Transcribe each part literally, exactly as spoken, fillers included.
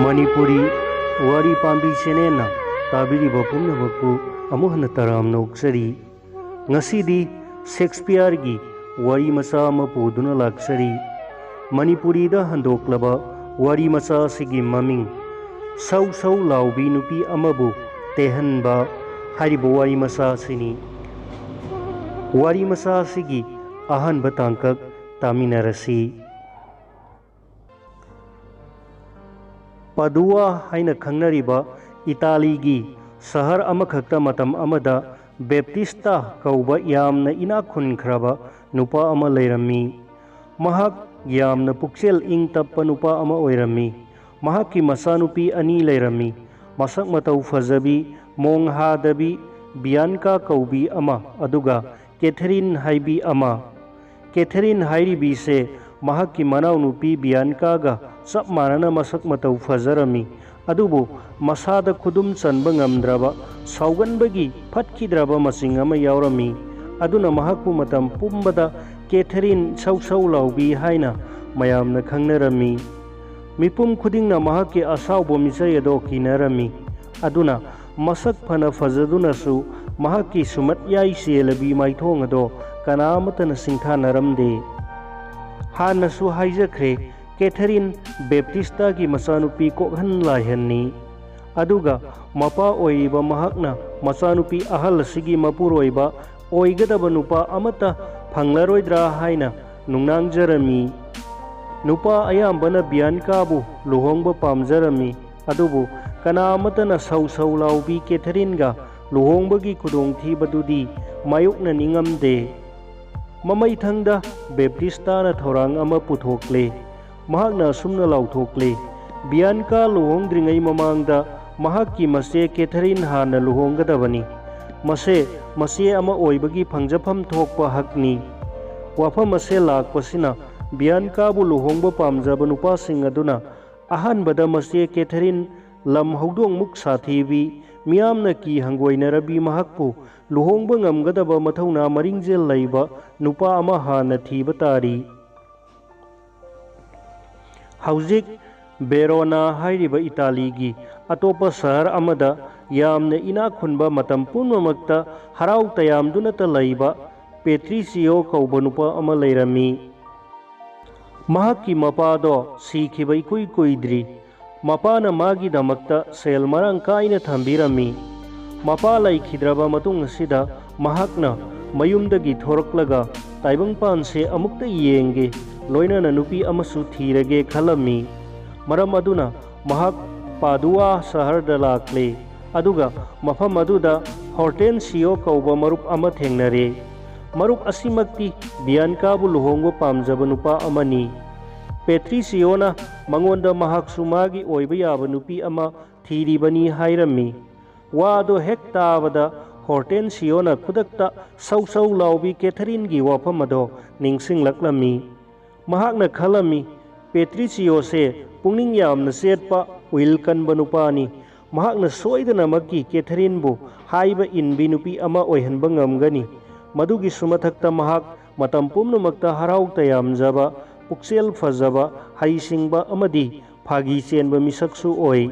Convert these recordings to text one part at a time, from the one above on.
ꯃꯅꯤꯄꯨꯔꯤ ꯋꯥꯔꯤ ꯄꯥꯝꯕꯤ ꯆꯦꯅꯦꯜꯅ ꯇꯥꯕꯤꯔꯤꯕ ꯄꯨꯝꯅꯃꯛꯄꯨ ꯑꯃꯨꯛ ꯍꯟꯅ ꯇꯔꯥꯝꯅ ꯑꯣꯛꯆꯔꯤ꯫ ꯉꯁꯤꯗꯤ ꯁꯦꯛꯁꯄꯤꯌꯔꯒꯤ ꯋꯥꯔꯤ ꯃꯆꯥ ꯑꯃ ꯄꯨꯗꯨꯅ ꯂꯥꯛꯆꯔꯤ꯫ ꯃꯅꯤꯄꯨꯔꯤꯗ ꯍꯟꯗꯣꯛꯂꯕ ꯋꯥꯔꯤ ꯃꯆꯥ ꯑꯁꯤꯒꯤ ꯃꯃꯤꯡ ꯁꯧ ꯁꯧ ꯂꯥꯎꯕꯤ ꯅꯨꯄꯤ ꯑꯃꯕꯨ ꯇꯦꯍꯟꯕ ꯍꯥꯏꯔꯤꯕ ꯋꯥꯔꯤ ꯃꯆꯥ ꯑꯁꯤꯅꯤ꯫ ꯋꯥꯔꯤ ꯃꯆꯥ ꯑꯁꯤꯒꯤ ꯑꯍꯥꯟꯕ ꯇꯥꯡꯀꯛ ꯇꯥꯃꯤꯟꯅꯔꯁꯤ꯫ ꯄꯗꯨꯋꯥ ꯍꯥꯏꯅ ꯈꯪꯅꯔꯤꯕ ꯏꯇꯥꯂꯤꯒꯤ ꯁꯍꯔ ꯑꯃꯈꯛꯇ ꯃꯇꯝ ꯑꯃꯗ ꯕꯦꯞꯇꯤꯁꯇꯥ ꯀꯧꯕ ꯌꯥꯝꯅ ꯏꯅꯥꯛ ꯈꯨꯟꯈ꯭ꯔꯕ ꯅꯨꯄꯥ ꯑꯃ ꯂꯩꯔꯝꯃꯤ꯫ ꯃꯍꯥꯛ ꯌꯥꯝꯅ ꯄꯨꯛꯆꯦꯜ ꯏꯪ ꯇꯞꯄ ꯅꯨꯄꯥ ꯑꯃ ꯑꯣꯏꯔꯝꯃꯤ꯫ ꯃꯍꯥꯛꯀꯤ ꯃꯆꯥꯅꯨꯄꯤ ꯑꯅꯤ ꯂꯩꯔꯝꯃꯤ꯫ ꯃꯁꯛ ꯃꯇꯧ ꯐꯖꯕꯤ, ꯃꯣꯡ ꯍꯥꯗꯕꯤ ꯕꯤꯌꯥꯟꯀꯥ ꯀꯧꯕꯤ ꯑꯃ, ꯑꯗꯨꯒ ꯀꯦꯊꯔꯤꯟ ꯍꯥꯏꯕꯤ ꯑꯃ꯫ ꯀꯦꯊꯔꯤꯟ ꯍꯥꯏꯔꯤꯕꯤꯁꯦ ꯃꯍꯥꯛꯀꯤ ꯃꯅꯥꯎꯅꯨꯄꯤ ꯕꯤꯌꯥꯟꯀꯥꯒ ꯆꯞ ꯃꯥꯟꯅꯅ ꯃꯁꯛ ꯃꯇꯧ ꯐꯖꯔꯝꯃꯤ꯫ ꯑꯗꯨꯕꯨ ꯃꯁꯥꯗ ꯈꯨꯗꯨꯝ ꯆꯟꯕ ꯉꯝꯗ꯭ꯔꯕ, ꯁꯥꯎꯒꯟꯕꯒꯤ ꯐꯠꯈꯤꯗ꯭ꯔꯕ ꯃꯆꯤꯡ ꯑꯃ ꯌꯥꯎꯔꯝꯃꯤ꯫ ꯑꯗꯨꯅ ꯃꯍꯥꯛꯄꯨ ꯃꯇꯝ ꯄꯨꯝꯕꯗ ꯀꯦꯊꯔꯤꯟ ꯁꯧ ꯁꯧ ꯂꯥꯎꯕꯤ ꯍꯥꯏꯅ ꯃꯌꯥꯝꯅ ꯈꯪꯅꯔꯝꯃꯤ꯫ ꯃꯤꯄꯨꯝ ꯈꯨꯗꯤꯡꯅ ꯃꯍꯥꯛꯀꯤ ꯑꯁꯥꯎꯕ ꯃꯤꯆꯩ ꯑꯗꯣ ꯀꯤꯅꯔꯝꯃꯤ꯫ ꯑꯗꯨꯅ ꯃꯁꯛ ꯐꯅ ꯐꯖꯗꯨꯅꯁꯨ ꯃꯍꯥꯛꯀꯤ ꯁꯨꯃꯠꯌꯥꯏ ꯆꯦꯜꯂꯕꯤ ꯃꯥꯏꯊꯣꯡ ꯑꯗꯣ ꯀꯅꯥ ꯑꯃꯠꯇꯅ ꯁꯤꯡꯊꯥꯅꯔꯝꯗꯦ꯫ ꯍꯥꯟꯅꯁꯨ ꯍꯥꯏꯖꯈ꯭ꯔꯦ, ꯀꯦꯊꯔꯤꯟ ꯕꯦꯞꯇꯤꯁꯇꯥꯒꯤ ꯃꯆꯥꯅꯨꯄꯤ ꯀꯣꯛꯍꯟ ꯂꯥꯏꯍꯟꯅꯤ꯫ ꯑꯗꯨꯒ ꯃꯄꯥ ꯑꯣꯏꯔꯤꯕ ꯃꯍꯥꯛꯅ ꯃꯆꯥꯅꯨꯄꯤ ꯑꯍꯜ ꯑꯁꯤꯒꯤ ꯃꯄꯨꯔꯣꯏꯕ ꯑꯣꯏꯒꯗꯕ ꯅꯨꯄꯥ ꯑꯃꯠꯇ ꯐꯪꯂꯔꯣꯏꯗ꯭ꯔꯥ ꯍꯥꯏꯅ ꯅꯨꯡꯅꯥꯡꯖꯔꯝꯃꯤ꯫ ꯅꯨꯄꯥ ꯑꯌꯥꯝꯕꯅ ꯕꯤꯌꯥꯟꯀꯥꯕꯨ ꯂꯨꯍꯣꯡꯕ ꯄꯥꯝꯖꯔꯝꯃꯤ꯫ ꯑꯗꯨꯕꯨ ꯀꯅꯥ ꯑꯃꯠꯇꯅ ꯁꯧ ꯁꯧ ꯂꯥꯎꯕꯤ ꯀꯦꯊꯔꯤꯟꯒ ꯂꯨꯍꯣꯡꯕꯒꯤ ꯈꯨꯗꯣꯡꯊꯤꯕꯗꯨꯗꯤ ꯃꯥꯌꯣꯛꯅꯅꯤꯡꯉꯝꯗꯦ꯫ ꯃꯃꯩꯊꯪꯗ ꯕꯦꯞꯇꯤꯁꯇꯥꯅ ꯊꯧꯔꯥꯡ ꯑꯃ ꯄꯨꯊꯣꯛꯂꯦ꯫ ꯃꯍꯥꯛꯅ ꯑꯁꯨꯝꯅ ꯂꯥꯎꯊꯣꯛꯂꯦ, "ꯕꯤꯌꯥꯟꯀꯥ ꯂꯨꯍꯣꯡꯗ꯭ꯔꯤꯉꯩ ꯃꯃꯥꯡꯗ ꯃꯍꯥꯛꯀꯤ ꯃꯆꯦ ꯀꯦꯊꯔꯤꯟ ꯍꯥꯟꯅ ꯂꯨꯍꯣꯡꯒꯗꯕꯅꯤ꯫ ꯃꯁꯦ ꯃꯆꯦ ꯑꯃ ꯑꯣꯏꯕꯒꯤ ꯐꯪꯖꯐꯝ ꯊꯣꯛꯄ ꯍꯛꯅꯤ"꯫ ꯋꯥꯐꯝ ꯑꯁꯦ ꯂꯥꯛꯄꯁꯤꯅ ꯕꯤꯌꯥꯟꯀꯥꯕꯨ ꯂꯨꯍꯣꯡꯕ ꯄꯥꯝꯖꯕ ꯅꯨꯄꯥꯁꯤꯡ ꯑꯗꯨꯅ ꯑꯍꯥꯟꯕꯗ ꯃꯆꯦ ꯀꯦꯊꯔꯤꯟ, ꯂꯝ ꯍꯧꯗꯣꯡꯃꯨꯛ ꯁꯥꯊꯤꯕꯤ, ꯃꯤꯌꯥꯝꯅ ꯀꯤ ꯍꯪꯒꯣꯏꯅꯔꯕꯤ ꯃꯍꯥꯛꯄꯨ ꯂꯨꯍꯣꯡꯕ ꯉꯝꯒꯗꯕ ꯃꯊꯧꯅꯥ ꯃꯔꯤꯡꯖꯦꯜ ꯂꯩꯕ ꯅꯨꯄꯥ ꯑꯃ ꯍꯥꯟꯅ ꯊꯤꯕ ꯇꯥꯔꯤ꯫ ꯍꯧꯖꯤꯛ ꯕꯦꯔꯣꯅꯥ ꯍꯥꯏꯔꯤꯕ ꯏꯇꯥꯂꯤꯒꯤ ꯑꯇꯣꯞꯄ ꯁꯍꯔ ꯑꯃꯗ ꯌꯥꯝꯅ ꯏꯅꯥꯛ ꯈꯨꯟꯕ, ꯃꯇꯝ ꯄꯨꯝꯅꯃꯛꯇ ꯍꯔꯥꯎ ꯇꯌꯥꯝꯗꯨꯅꯇ ꯂꯩꯕ ꯄꯦꯇ꯭ꯔꯤꯁꯤꯌꯣ ꯀꯧꯕ ꯅꯨꯄꯥ ꯑꯃ ꯂꯩꯔꯝꯃꯤ꯫ ꯃꯍꯥꯛꯀꯤ ꯃꯄꯥꯗꯣ ꯁꯤꯈꯤꯕ ꯏꯀꯨꯏ ꯀꯨꯏꯗ꯭ꯔꯤ꯫ ꯃꯄꯥꯅ ꯃꯥꯒꯤꯗꯃꯛꯇ ꯁꯦꯜ ꯃꯔꯥꯡ ꯀꯥꯏꯅ ꯊꯝꯕꯤꯔꯝꯃꯤ꯫ ꯃꯄꯥ ꯂꯩꯈꯤꯗ꯭ꯔꯕ ꯃꯇꯨꯡ ꯑꯁꯤꯗ ꯃꯍꯥꯛꯅ ꯃꯌꯨꯝꯗꯒꯤ ꯊꯣꯔꯛꯂꯒ ꯇꯥꯏꯕꯪꯄꯥꯟꯁꯦ ꯑꯃꯨꯛꯇ ꯌꯦꯡꯒꯦ, ꯂꯣꯏꯅꯅ ꯅꯨꯄꯤ ꯑꯃꯁꯨ ꯊꯤꯔꯒꯦ ꯈꯜꯂꯝꯃꯤ꯫ ꯃꯔꯝ ꯑꯗꯨꯅ ꯃꯍꯥꯛ ꯄꯥꯗꯨꯋꯥ ꯁꯍꯔꯗ ꯂꯥꯛꯂꯦ, ꯑꯗꯨꯒ ꯃꯐꯝ ꯑꯗꯨꯗ ꯍꯣꯔꯇꯦꯟꯁꯤꯌꯣ ꯀꯧꯕ ꯃꯔꯨꯞ ꯑꯃ ꯊꯦꯡꯅꯔꯦ꯫ ꯃꯔꯨꯞ ꯑꯁꯤꯃꯛꯇꯤ ꯕꯤꯌꯥꯟꯀꯥꯕꯨ ꯂꯨꯍꯣꯡꯕ ꯄꯥꯝꯖꯕ ꯅꯨꯄꯥ ꯑꯃꯅꯤ꯫ ꯄꯦꯇ꯭ꯔꯤꯁꯤꯌꯣꯅ ꯃꯉꯣꯟꯗ ꯃꯍꯥꯛꯁꯨ ꯃꯥꯒꯤ ꯑꯣꯏꯕ ꯌꯥꯕ ꯅꯨꯄꯤ ꯑꯃ ꯊꯤꯔꯤꯕꯅꯤ ꯍꯥꯏꯔꯝꯃꯤ꯫ ꯋꯥꯗꯣ ꯍꯦꯛ ꯇꯥꯕꯗ ꯍꯣꯔꯇꯦꯟꯁꯤꯌꯣꯅ ꯈꯨꯗꯛꯇ ꯁꯧ ꯁꯧ ꯂꯥꯎꯕꯤ ꯀꯦꯊꯔꯤꯟꯒꯤ ꯋꯥꯐꯝ ꯑꯗꯣ ꯅꯤꯡꯁꯤꯡꯂꯛꯂꯝꯃꯤ꯫ ꯃꯍꯥꯛꯅ ꯈꯜꯂꯝꯃꯤ, ꯄꯦꯇ꯭ꯔꯤꯁꯤꯌꯣꯁꯦ ꯄꯨꯛꯅꯤꯡ ꯌꯥꯝꯅ ꯆꯦꯠꯄ, ꯎꯏꯜ ꯀꯟꯕ ꯅꯨꯄꯥꯅꯤ꯫ ꯃꯍꯥꯛꯅ ꯁꯣꯏꯗꯅꯃꯛꯀꯤ ꯀꯦꯊꯔꯤꯟꯕꯨ ꯍꯥꯏꯕ ꯏꯟꯕꯤ ꯅꯨꯄꯤ ꯑꯃ ꯑꯣꯏꯍꯟꯕ ꯉꯝꯒꯅꯤ꯫ ꯃꯗꯨꯒꯤꯁꯨ ꯃꯊꯛꯇ ꯃꯍꯥꯛ ꯃꯇꯝ ꯄꯨꯝꯅꯃꯛꯇ ꯍꯔꯥꯎ ꯇꯌꯥꯝꯖꯕ, ꯄꯨꯛꯆꯦꯜ ꯐꯖꯕ, ꯍꯩꯁꯤꯡꯕ ꯑꯃꯗꯤ ꯐꯥꯒꯤ ꯆꯦꯟꯕ ꯃꯤꯁꯛꯁꯨ ꯑꯣꯏ꯫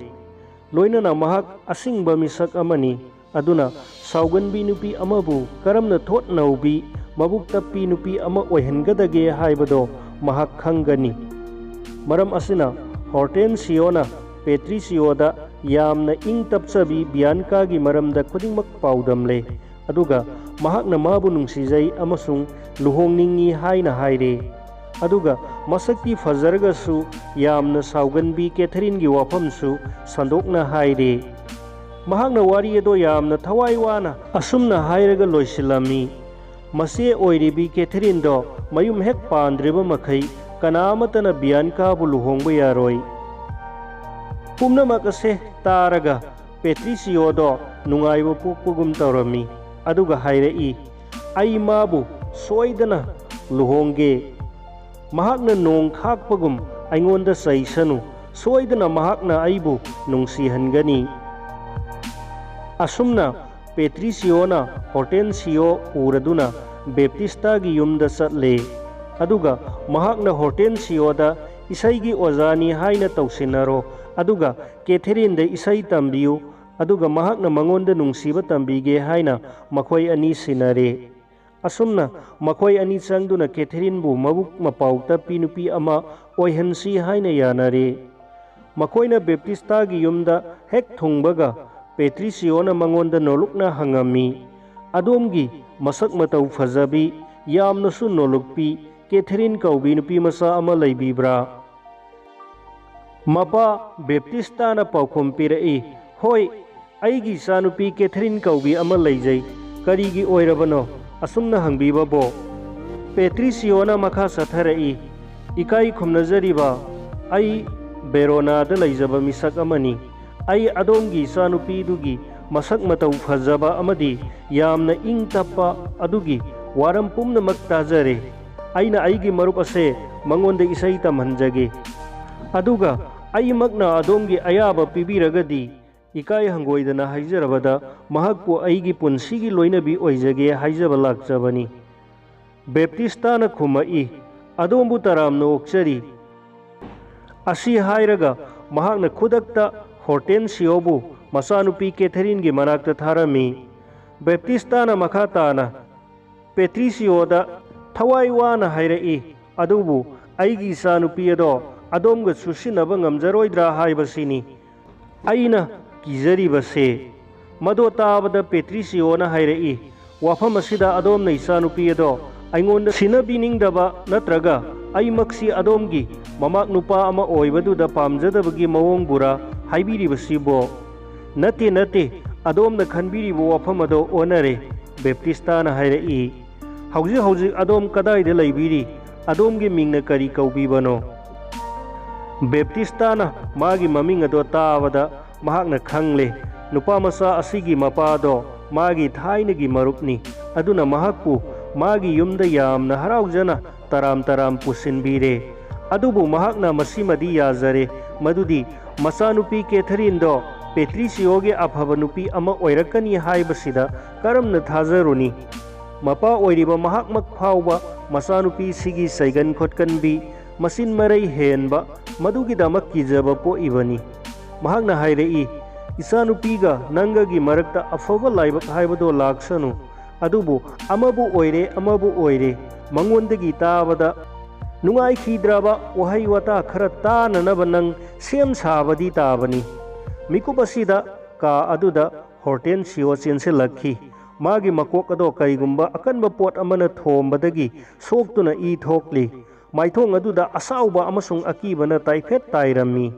ꯂꯣꯏꯅꯅ ꯃꯍꯥꯛ ꯑꯁꯤꯡꯕ ꯃꯤꯁꯛ ꯑꯃꯅꯤ꯫ ꯑꯗꯨꯅ ꯁꯥꯎꯒꯟꯕꯤ ꯅꯨꯄꯤ ꯑꯃꯕꯨ ꯀꯔꯝꯅ ꯊꯣꯠ ꯅꯧꯕꯤ, ꯃꯕꯨꯛ ꯇꯞꯄꯤ ꯅꯨꯄꯤ ꯑꯃ ꯑꯣꯏꯍꯟꯒꯗꯒꯦ ꯍꯥꯏꯕꯗꯣ ꯃꯍꯥꯛ ꯈꯪꯒꯅꯤ꯫ ꯃꯔꯝ ꯑꯁꯤꯅ ꯍꯣꯔꯇꯦꯟꯁꯤꯌꯣꯅ ꯄꯦꯇ꯭ꯔꯤꯁꯤꯌꯣꯗ ꯌꯥꯝꯅ ꯏꯪ ꯇꯞꯆꯕꯤ ꯕꯤꯌꯥꯟꯀꯥꯒꯤ ꯃꯔꯝꯗ ꯈꯨꯗꯤꯡꯃꯛ ꯄꯥꯎꯗꯝꯂꯦ, ꯑꯗꯨꯒ ꯃꯍꯥꯛꯅ ꯃꯥꯕꯨ ꯅꯨꯡꯁꯤꯖꯩ ꯑꯃꯁꯨꯡ ꯂꯨꯍꯣꯡꯅꯤꯡꯏ ꯍꯥꯏꯅ ꯍꯥꯏꯔꯦ꯫ ꯑꯗꯨꯒ ꯃꯁꯛꯇꯤ ꯐꯖꯔꯒꯁꯨ ꯌꯥꯝꯅ ꯁꯥꯎꯒꯟꯕꯤ ꯀꯦꯊꯔꯤꯟꯒꯤ ꯋꯥꯐꯝꯁꯨ ꯁꯟꯗꯣꯛꯅ ꯍꯥꯏꯔꯦ꯫ ꯃꯍꯥꯛꯅ ꯋꯥꯔꯤ ꯑꯗꯣ ꯌꯥꯝꯅ ꯊꯋꯥꯏ ꯋꯥꯅ ꯑꯁꯨꯝꯅ ꯍꯥꯏꯔꯒ ꯂꯣꯏꯁꯤꯜꯂꯝꯃꯤ, "ꯃꯆꯦ ꯑꯣꯏꯔꯤꯕꯤ ꯀꯦꯊꯔꯤꯟꯗꯣ ꯃꯌꯨꯝ ꯍꯦꯛ ꯄꯥꯟꯗ꯭ꯔꯤꯕ ꯃꯈꯩ ꯀꯅꯥ ꯑꯃꯠꯇꯅ ꯕꯤꯌꯥꯟꯀꯥꯕꯨ ꯂꯨꯍꯣꯡꯕ ꯌꯥꯔꯣꯏ"꯫ ꯄꯨꯝꯅꯃꯛ ꯑꯁꯦ ꯇꯥꯔꯒ ꯄꯦꯇ꯭ꯔꯤꯁꯤꯌꯣꯗꯣ ꯅꯨꯡꯉꯥꯏꯕ ꯄꯣꯛꯄꯒꯨꯝ ꯇꯧꯔꯝꯃꯤ, ꯑꯗꯨꯒ ꯍꯥꯏꯔꯛꯏ, "ꯑꯩ ꯃꯥꯕꯨ ꯁꯣꯏꯗꯅ ꯂꯨꯍꯣꯡꯒꯦ꯫ ꯃꯍꯥꯛꯅ ꯅꯣꯡ ꯈꯥꯛꯄꯒꯨꯝ ꯑꯩꯉꯣꯟꯗ ꯆꯩꯁꯅꯨ, ꯁꯣꯏꯗꯅ ꯃꯍꯥꯛꯅ ꯑꯩꯕꯨ ꯅꯨꯡꯁꯤꯍꯟꯒꯅꯤ"꯫ ꯑꯁꯨꯝꯅ ꯄꯦꯇ꯭ꯔꯤꯁꯤꯌꯣꯅ ꯍꯣꯔꯇꯦꯟꯁꯤꯌꯣ ꯎꯔꯗꯨꯅ ꯕꯦꯞꯇꯤꯁꯇꯥꯒꯤ ꯌꯨꯝꯗ ꯆꯠꯂꯦ, ꯑꯗꯨꯒ ꯃꯍꯥꯛꯅ ꯍꯣꯔꯇꯦꯟꯁꯤꯌꯣꯗ ꯏꯁꯩꯒꯤ ꯑꯣꯖꯥꯅꯤ ꯍꯥꯏꯅ ꯇꯧꯁꯤꯟꯅꯔꯣ, ꯑꯗꯨꯒ ꯀꯦꯊꯦꯔꯤꯟꯗ ꯏꯁꯩ ꯇꯝꯕꯤꯌꯨ, ꯑꯗꯨꯒ ꯃꯍꯥꯛꯅ ꯃꯉꯣꯟꯗ ꯅꯨꯡꯁꯤꯕ ꯇꯝꯕꯤꯒꯦ ꯍꯥꯏꯅ ꯃꯈꯣꯏ ꯑꯅꯤ ꯁꯤꯟꯅꯔꯦ꯫ ꯑꯁꯨꯝꯅ ꯃꯈꯣꯏ ꯑꯅꯤ ꯆꯪꯗꯨꯅ ꯀꯦꯊꯦꯔꯤꯟꯕꯨ ꯃꯕꯨꯛ ꯃꯄꯥꯎ ꯇꯞꯄꯤ ꯅꯨꯄꯤ ꯑꯃ ꯑꯣꯏꯍꯟꯁꯤ ꯍꯥꯏꯅ ꯌꯥꯅꯔꯦ꯫ ꯃꯈꯣꯏꯅ ꯕꯦꯞꯇꯤꯁꯇꯥꯒꯤ ꯌꯨꯝꯗ ꯍꯦꯛ ꯊꯨꯡꯕꯒ, ꯄꯦꯇ꯭ꯔꯤꯁꯤꯌꯣꯅ ꯃꯉꯣꯟꯗ ꯅꯣꯂꯨꯛꯅ ꯍꯪꯉꯝꯃꯤ, "ꯑꯗꯣꯝꯒꯤ ꯃꯁꯛ ꯃꯇꯧ ꯐꯖꯕꯤ, ꯌꯥꯝꯅꯁꯨ ꯅꯣꯂꯨꯛꯄꯤ ꯀꯦꯊꯦꯔꯤꯟ ꯀꯧꯕꯤ ꯅꯨꯄꯤ ꯃꯆꯥ ꯑꯃ ꯂꯩꯕꯤꯕ꯭ꯔꯥ?" ꯃꯄꯥ ꯕꯦꯞꯇꯤꯁꯇꯥꯅ ꯄꯥꯎꯈꯨꯝ ꯄꯤꯔꯛꯏ, "ꯍꯣꯏ, ꯑꯩꯒꯤ ꯏꯆꯥꯅꯨꯄꯤ ꯀꯦꯊꯦꯔꯤꯟ ꯀꯧꯕꯤ ꯑꯃ ꯂꯩꯖꯩ꯫ ꯀꯔꯤꯒꯤ ꯑꯣꯏꯔꯕꯅꯣ?" ꯑꯁꯨꯝꯅ ꯍꯪꯕꯤꯕꯕꯣ꯫ ꯄꯦꯇ꯭ꯔꯤꯁꯤꯌꯣꯅ ꯃꯈꯥ ꯆꯠꯊꯔꯛꯏ, "ꯏꯀꯥꯏ ꯈꯨꯝꯅꯖꯔꯤꯕ, ꯑꯩ ꯕꯦꯔꯣꯅꯥꯗ ꯂꯩꯖꯕ ꯃꯤꯁꯛ ꯑꯃꯅꯤ꯫ ꯑꯩ ꯑꯗꯣꯝꯒꯤ ꯏꯆꯥꯅꯨꯄꯤꯗꯨꯒꯤ ꯃꯁꯛ ꯃꯇꯧ ꯐꯖꯕ ꯑꯃꯗꯤ ꯌꯥꯝꯅ ꯏꯪ ꯇꯞꯄ ꯑꯗꯨꯒꯤ ꯋꯥꯔꯝ ꯄꯨꯝꯅꯃꯛ ꯇꯥꯖꯔꯦ꯫ ꯑꯩꯅ ꯑꯩꯒꯤ ꯃꯔꯨꯞ ꯑꯁꯦ ꯃꯉꯣꯟꯗ ꯏꯁꯩ ꯇꯝꯍꯟꯖꯒꯦ꯫ ꯑꯗꯨꯒ ꯑꯩꯃꯛꯅ ꯑꯗꯣꯝꯒꯤ ꯑꯌꯥꯕ ꯄꯤꯕꯤꯔꯒꯗꯤ, ꯏꯀꯥꯏ ꯍꯪꯒꯣꯏꯗꯅ ꯍꯥꯏꯖꯔꯕꯗ, ꯃꯍꯥꯛꯄꯨ ꯑꯩꯒꯤ ꯄꯨꯟꯁꯤꯒꯤ ꯂꯣꯏꯅꯕꯤ ꯑꯣꯏꯖꯒꯦ ꯍꯥꯏꯖꯕ ꯂꯥꯛꯆꯕꯅꯤ꯫" ꯕꯦꯞꯇꯤꯁꯇꯥꯅ ꯈꯨꯝꯃꯛꯏ, "ꯑꯗꯣꯝꯕꯨ ꯇꯔꯥꯝꯅ ꯑꯣꯛꯆꯔꯤ꯫" ꯑꯁꯤ ꯍꯥꯏꯔꯒ ꯃꯍꯥꯛꯅ ꯈꯨꯗꯛꯇ ꯍꯣꯔꯇꯦꯟꯁꯤꯌꯣꯕꯨ ꯃꯆꯥꯅꯨꯄꯤ ꯀꯦꯊꯦꯔꯤꯟꯒꯤ ꯃꯅꯥꯛꯇ ꯊꯥꯔꯝꯃꯤ꯫ ꯕꯦꯞꯇꯤꯁꯇꯥꯅ ꯃꯈꯥ ꯇꯥꯅ ꯄꯦꯇ꯭ꯔꯤꯁꯤꯌꯣꯗ ꯊꯋꯥꯏ ꯋꯥꯅ ꯍꯥꯏꯔꯛꯏ, "ꯑꯗꯨꯕꯨ ꯑꯩꯒꯤ ꯏꯆꯥꯅꯨꯄꯤ ꯑꯗꯣ ꯑꯗꯣꯝꯒ ꯆꯨꯁꯤꯟꯅꯕ ꯉꯝꯖꯔꯣꯏꯗ꯭ꯔꯥ ꯍꯥꯏꯕꯁꯤꯅꯤ ꯑꯩꯅ ꯀꯤꯖꯔꯤꯕꯁꯦ꯫" ꯃꯗꯣ ꯇꯥꯕꯗ ꯄꯦꯇ꯭ꯔꯤꯁꯤꯌꯣꯅ ꯍꯥꯏꯔꯛꯏ, "ꯋꯥꯐꯝ ꯑꯁꯤꯗ ꯑꯗꯣꯝꯅ ꯏꯆꯥꯅꯨꯄꯤ ꯑꯗꯣ ꯑꯩꯉꯣꯟꯗ ꯁꯤꯟꯅꯕꯤꯅꯤꯡꯗꯕ ꯅꯠꯇ꯭ꯔꯒ ꯑꯩꯃꯛꯁꯤ ꯑꯗꯣꯝꯒꯤ ꯃꯃꯥꯛ ꯅꯨꯄꯥ ꯑꯃ ꯑꯣꯏꯕꯗꯨꯗ ꯄꯥꯝꯖꯗꯕꯒꯤ ꯃꯑꯣꯡꯕꯨꯔꯥ ꯍꯥꯏꯕꯤꯔꯤꯕꯁꯤꯕꯣ?" "ꯅꯠꯇꯦ, ꯅꯠꯇꯦ, ꯑꯗꯣꯝꯅ ꯈꯟꯕꯤꯔꯤꯕ ꯋꯥꯐꯝ ꯑꯗꯣ ꯑꯣꯟꯅꯔꯦ꯫" ꯕꯦꯞꯇꯤꯁꯇꯥꯅ ꯍꯥꯏꯔꯛꯏ, "ꯍꯧꯖꯤꯛ ꯍꯧꯖꯤꯛ ꯑꯗꯣꯝ ꯀꯗꯥꯏꯗ ꯂꯩꯕꯤꯔꯤ? ꯑꯗꯣꯝꯒꯤ ꯃꯤꯡꯅ ꯀꯔꯤ ꯀꯧꯕꯤꯕꯅꯣ?" ꯕꯦꯞꯇꯤꯁꯇꯥꯅ ꯃꯥꯒꯤ ꯃꯃꯤꯡ ꯑꯗꯣ ꯇꯥꯕꯗ ꯃꯍꯥꯛꯅ ꯈꯪꯂꯦ, ꯅꯨꯄꯥ ꯃꯆꯥ ꯑꯁꯤꯒꯤ ꯃꯄꯥꯗꯣ ꯃꯥꯒꯤ ꯊꯥꯏꯅꯒꯤ ꯃꯔꯨꯞꯅꯤ꯫ ꯑꯗꯨꯅ ꯃꯍꯥꯛꯄꯨ ꯃꯥꯒꯤ ꯌꯨꯝꯗ ꯌꯥꯝꯅ ꯍꯔꯥꯎꯖꯅ ꯇꯔꯥꯝ ꯇꯔꯥꯝ ꯄꯨꯁꯤꯟꯕꯤꯔꯦ꯫ ꯑꯗꯨꯕꯨ ꯃꯍꯥꯛꯅ ꯃꯁꯤꯃꯗꯤ ꯌꯥꯖꯔꯦ, ꯃꯗꯨꯗꯤ ꯃꯆꯥꯅꯨꯄꯤ ꯀꯦꯊꯔꯤꯟꯗꯣ ꯄꯦꯇ꯭ꯔꯤꯁꯤꯌꯣꯒꯤ ꯑꯐꯕ ꯅꯨꯄꯤ ꯑꯃ ꯑꯣꯏꯔꯛꯀꯅꯤ ꯍꯥꯏꯕꯁꯤꯗ ꯀꯔꯝꯅ ꯊꯥꯖꯔꯨꯅꯤ? ꯃꯄꯥ ꯑꯣꯏꯔꯤꯕ ꯃꯍꯥꯛꯃꯛ ꯐꯥꯎꯕ ꯃꯆꯥꯅꯨꯄꯤꯁꯤꯒꯤ ꯆꯩꯒꯟ ꯈꯣꯠꯀꯟꯕꯤ, ꯃꯆꯤꯟ ꯃꯔꯩ ꯍꯦꯟꯕ, ꯃꯗꯨꯒꯤꯗꯃꯛ ꯀꯤꯖꯕ ꯄꯣꯛꯏꯕꯅꯤ꯫ ꯃꯍꯥꯛꯅ ꯍꯥꯏꯔꯛꯏ, "ꯏꯆꯥꯅꯨꯄꯤꯒ ꯅꯪꯒꯒꯤ ꯃꯔꯛꯇ ꯑꯐꯕ ꯂꯥꯏꯕꯛ ꯍꯥꯏꯕꯗꯣ ꯂꯥꯛꯁꯅꯨ, ꯑꯗꯨꯕꯨ ꯑꯃꯕꯨ ꯑꯣꯏꯔꯦ, ꯑꯃꯕꯨ ꯑꯣꯏꯔꯦ, ꯃꯉꯣꯟꯗꯒꯤ ꯇꯥꯕꯗ ꯅꯨꯡꯉꯥꯏꯈꯤꯗ꯭ꯔꯕ ꯋꯥꯍꯩ ꯋꯥꯇꯥ ꯈꯔ ꯇꯥꯅꯅꯕ ꯅꯪ ꯁꯦꯝ ꯁꯥꯕꯗꯤ ꯇꯥꯕꯅꯤ꯫" ꯃꯤꯀꯨꯞ ꯑꯁꯤꯗ ꯀꯥ ꯑꯗꯨꯗ ꯍꯣꯔꯇꯦꯟꯁꯤꯌꯣ ꯆꯦꯟꯁꯤꯜꯂꯛꯈꯤ꯫ ꯃꯥꯒꯤ ꯃꯀꯣꯛ ꯑꯗꯣ ꯀꯔꯤꯒꯨꯝꯕ ꯑꯀꯟꯕ ꯄꯣꯠ ꯑꯃꯅ ꯊꯣꯝꯕꯗꯒꯤ ꯁꯣꯛꯇꯨꯅ ꯏ ꯊꯣꯛꯂꯤ꯫ ꯃꯥꯏꯊꯣꯡ ꯑꯗꯨꯗ ꯑꯁꯥꯎꯕ ꯑꯃꯁꯨꯡ ꯑꯀꯤꯕꯅ ꯇꯥꯏꯐꯦꯠ ꯇꯥꯏꯔꯝꯃꯤ꯫